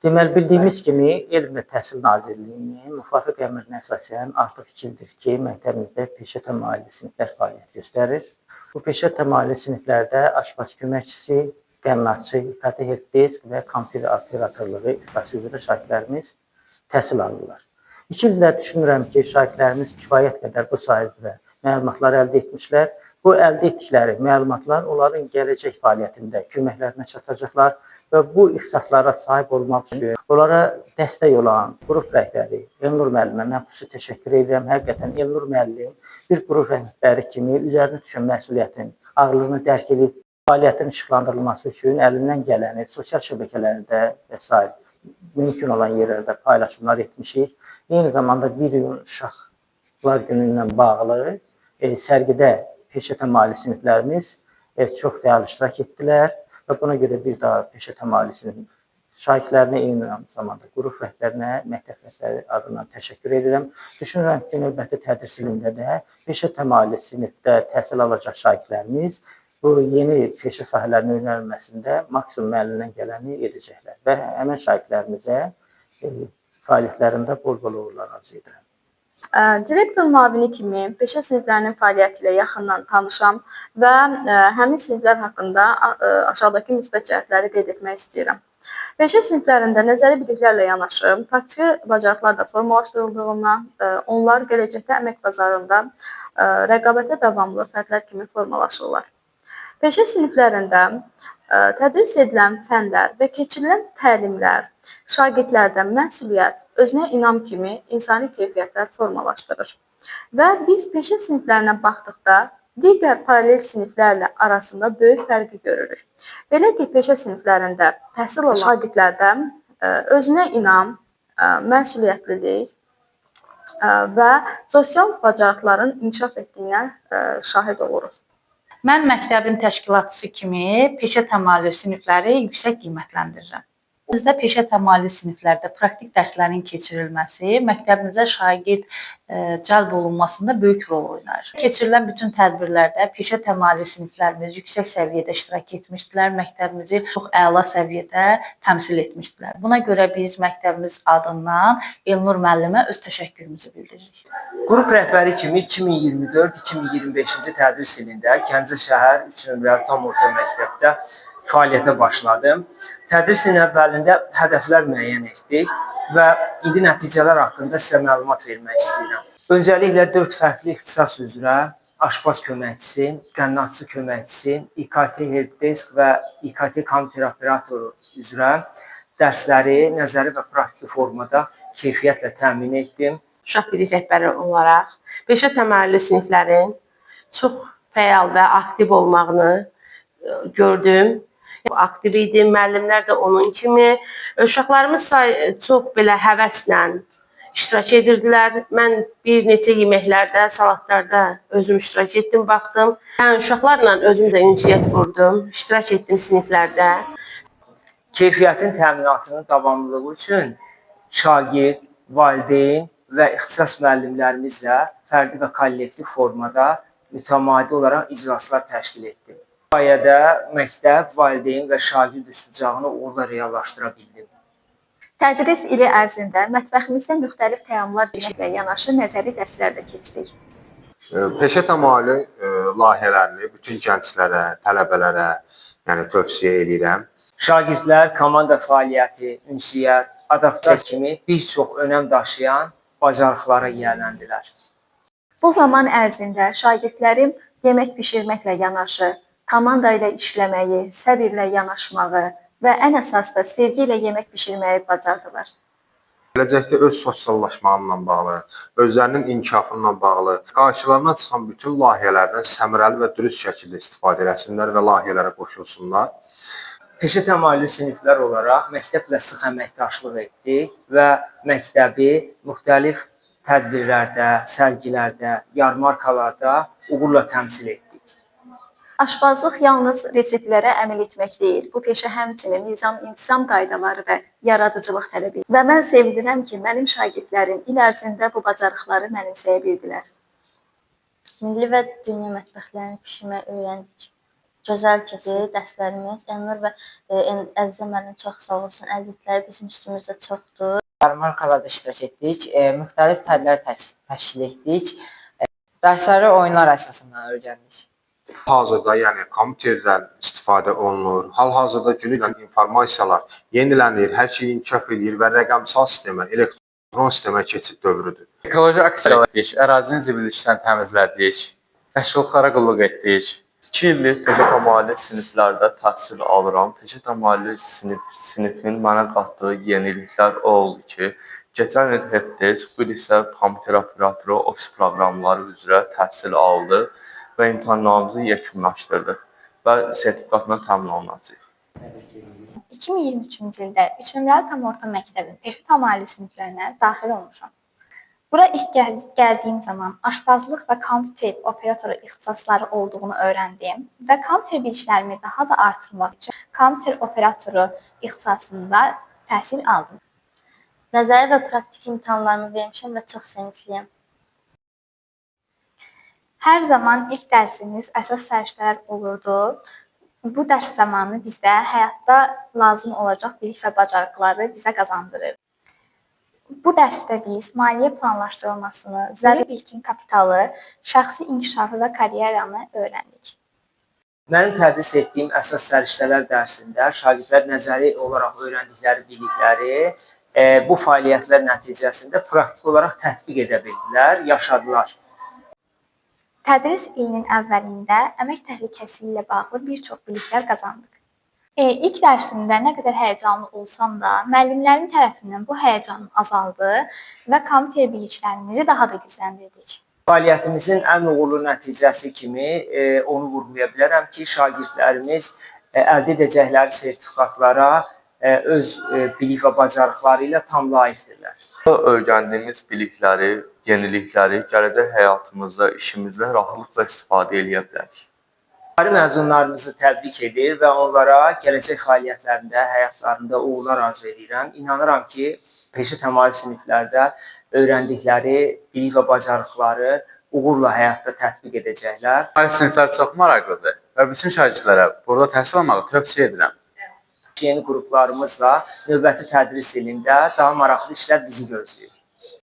Deməli, bildiyimiz kimi Elm və Təhsil Nazirliyinin müvafiq əmrinə əsasən artıq 2 ildir ki, məktəbimizdə peşə təmayüllü siniflər fəaliyyət göstərir. Bu peşə təmayüllü siniflərdə aşpaz köməkçisi, qənnatçı, İKT helpdesk və kompüter operatorluğu ixtisası üzrə şagirdlərimiz təhsil alırlar. 2 ildə düşünürəm ki, şagirdlərimiz kifayət qədər bu sahə üzrə məlumatlar əldə etmişlər. Bu əldə etdikləri məlumatlar onların gələcək fəaliyyətində köməklərinə çatacaqlar və bu ixtisaslara sahib olmaq üçün onlara dəstək olan qrup rəhbəri Elnur müəllimə mən xüsusi təşəkkür edirəm. Həqiqətən Elnur müəllim bir qrup rəhbəri kimi üzərinə düşən məsuliyyətin ağırlığını dərk edib fəaliyyətin işıqlandırılması üçün əlindən gələni sosial şəbəkələrdə və sair mümkün olan yerlərdə paylaşımlar etmişik. Eyni zamanda 1 iyun Uşaqlar Günü ilə bağlı sərgidə peşə təmayüllü siniflərimiz çox fəal iştirak etdilər və buna görə bir daha peşə təmayüllü sinif şagirdlərinə, eyni zamanda qrup rəhbərinə, məktəb rəhbəri adından təşəkkür edirəm. Düşünürəm ki, növbəti tədris ilində də peşə təmayüllü sinifdə təhsil alacaq şagirdlərimiz bu yeni peşə sahələrinin öyrənilməsində maksimum əlindən gələni edəcəklər və həmin şagirdlərimizə fəaliyyətlərində bol-bol uğurlar arzu edirəm. Direktor müavini kimi peşə siniflərinin fəaliyyəti ilə yaxından tanışam və həmin siniflər haqqında aşağıdakı müsbət cəhətləri qeyd etmək istəyirəm. Peşə siniflərində nəzəri biliklərlə yanaşı praktiki bacarıqlar da formalaşdırıldığına, onlar gələcəkdə əmək bazarında rəqabətə davamlı fərdlər kimi formalaşırlar. Peşə siniflərində tədris edilən fənlər və keçirilən təlimlər şagirdlərdə məsuliyyət, özünə inam kimi insani keyfiyyətlər formalaşdırır. Və biz peşə siniflərinə baxdıqda digər paralel siniflərlə arasında böyük fərqi görürük. Belə ki, peşə siniflərində təhsil alan şagirdlərdə özünə inam, məsuliyyətlilik və sosial bacarıqların inkişaf etdiyinə şahid oluruq. Mən məktəbin təşkilatçısı kimi peşə təmayüllü sinifləri yüksək qiymətləndirirəm. Bizdə peşə təmayüllü siniflərdə praktik dərslərin keçirilməsi məktəbimizə şagird cəlb olunmasında böyük rol oynayır. Keçirilən bütün tədbirlərdə peşə təmayüllü siniflərimiz yüksək səviyyədə iştirak etmişdilər, məktəbimizi çox əla səviyyədə təmsil etmişdilər. Buna görə biz məktəbimiz adından Elnur müəllimə öz təşəkkürümüzü bildiririk. Qrup rəhbəri kimi 2024-2025-ci tədris ilində Gəncə şəhər 3 nömrəli tam orta məktəbdə fəaliyyətə başladım. Tədris ilinin əvvəlində hədəflər müəyyən etdik və indi nəticələr haqqında sizə məlumat vermək istəyirəm. Öncəliklə 4 fərqli ixtisas üzrə aşpaz köməkçisi, qənnatçı köməkçisi, İKT helpdesk və İKT kompüter operatoru üzrə dərsləri nəzəri və praktiki formada keyfiyyətlə təmin etdim. Uşaq bilik rəhbəri olaraq peşə təmayüllü siniflərin çox fəal və aktiv olmağını gördüm. Aktiv idi, müəllimlər də onun kimi. Uşaqlarımız çox belə həvəslə iştirak edirdilər. Mən bir neçə yeməklərdə, salatlarda özüm iştirak etdim, baxdım. Yəni uşaqlarla özüm də ünsiyyət qurdum, iştirak etdim siniflərdə. Keyfiyyətin təminatının davamlılığı üçün şagird, valideyn və ixtisas müəllimlərimizlə fərdi və kollektiv formada mütəmadi olaraq iclaslar təşkil etdim. Bu sayədə məktəb, valideyn və şagird üçbucağını uğurla reallaşdıra bildim. Tədris ili ərzində mətbəximizdə müxtəlif təamlar bişirməklə yanaşı nəzəri dərslər də keçdik. Peşə təmayüllü layihələrini bütün gənclərə, tələbələrə, yəni tövsiyə edirəm. Şagirdlər komanda fəaliyyəti, ünsiyyət, adaptasiya kimi bir çox önəm daşıyan bacarıqlara yiyələndilər. Bu zaman ərzində şagirdlərim yemək bişirməklə yanaşı komanda ilə işləməyi, səbirlə yanaşmağı və ən əsas da sevgi ilə yemək bişirməyi bacardılar. Gələcəkdə öz sosiallaşmağınla bağlı, özlərinin inkişafı ilə bağlı, qarşılarına çıxan bütün layihələrdən səmərəli və dürüst şəkildə istifadə eləsinlər və layihələrə qoşulsunlar. Peşə təmayüllü siniflər olaraq məktəblə sıx əməkdaşlıq etdik və məktəbi müxtəlif tədbirlərdə, sərgilərdə, yarmarkalarda uğurla təmsil etdik. Aşpazlıq yalnız reseptlərə əməl etmək deyil. Bu peşə həmçinin nizam-intizam qaydaları və yaradıcılıq tələb edir. Və mən sevinirəm ki, mənim şagirdlərim il ərzində bu bacarıqları mənimsəyə bildilər. Milli və dünya mətbəxlərini bişirməyi öyrəndik. Gözəl keçir dərslərimiz. Elnur və Əzizə müəllim çox sağ olsun. Əziyyətləri bizim üstümüzdə çoxdur. Yarmarkalarda iştirak etdik, müxtəlif tədbirlər təşkil etdik. Dərsləri oyunlar əsasında öyrəndik. Hazırda, yəni kompüterdən istifadə olunur. Hal-hazırda günü-gündən informasiyalar yenilənir, hər şey inkişaf eləyir və rəqəmsal sistemə, elektron sistemə keçid dövrüdür. Ekoloji aksiyalar etdik, ərazini zibillikdən təmizlədik, təşkilatlara qulluq etdik. 2 ildir peşə təmayüllü siniflərdə təhsil alıram. Peşə təmayüllü sinifin mənə qatdığı yeniliklər o oldu ki, keçən il helpdesk, bu il isə kompüter operatoru ofis proqramları üzrə təhsil aldıq və imtahanlarımızı yekunlaşdırdıq və sertifikatla təmin olunacağıq. 2023-cü ildə 3 nömrəli tam orta məktəbin peşə təmayüllü siniflərinə daxil olmuşam. Bura ilk gəldiyim zaman aşpazlıq və kompüter operatoru ixtisasları olduğunu öyrəndim və kompüter biliklərimi daha da artırmaq üçün kompüter operatoru ixtisasında təhsil aldım. Nəzəri və praktik imtahanlarımı vermişəm və çox sevincliyəm. Hər zaman ilk dərsimiz əsas səriştələr olurdu. Bu dərs zamanı bizdə həyatda lazım olacaq bilik və bacarıqları bizə qazandırır. Bu dərsdə biz maliyyə planlaşdırılmasını, zəruri ilkin kapitalı, şəxsi inkişafı və karyeranı öyrəndik. Mənim tədris etdiyim əsas səriştələr dərsində şagirdlər nəzəri olaraq öyrəndikləri bilikləri bu fəaliyyətlər nəticəsində praktik olaraq tətbiq edə bildilər, yaşadılar. Tədris ilinin əvvəlində əmək təhlükəsizliyi ilə bağlı bir çox biliklər qazandıq. İlk dərsimdə nə qədər həyəcanlı olsam da, müəllimlərim tərəfindən bu həyəcanım azaldı və kompüter biliklərimizi daha da gücləndirdik. Fəaliyyətimizin ən uğurlu nəticəsi kimi onu vurğulaya bilərəm ki, şagirdlərimiz əldə edəcəkləri sertifikatlara öz bilik və bacarıqları ilə tam layiqdirlər. Öyrəndiyimiz bilikləri, yenilikləri gələcək həyatımızda, işimizdə rahatlıqla istifadə eləyə bilərik. Məzunlarımızı təbrik edir və onlara gələcək fəaliyyətlərində, həyatlarında uğurlar arzu edirəm. İnanıram ki, peşə təmayüllü siniflərdə öyrəndikləri bilik və bacarıqları uğurla həyatda tətbiq edəcəklər. Siniflər çox maraqlıdır və bütün şagirdlərə burada təhsil almağı tövsiyə edirəm. Yeni qruplarımızla növbəti tədris ilində daha maraqlı işlər bizi gözləyir.